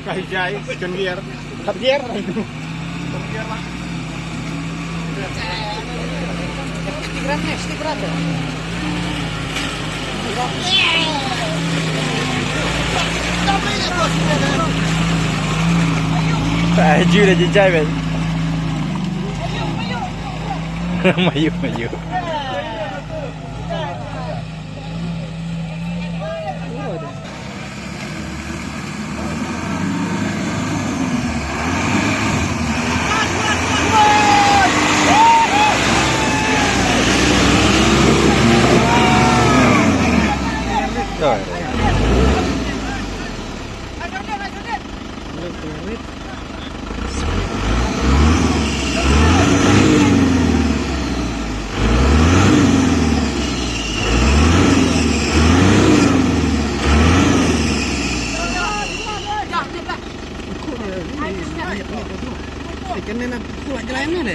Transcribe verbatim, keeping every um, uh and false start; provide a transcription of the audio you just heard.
Jai, jai, second gear. Third gear. Ah, ju dah jejai, man. Mayu, mayu. Kene na kuat jalan ni deh.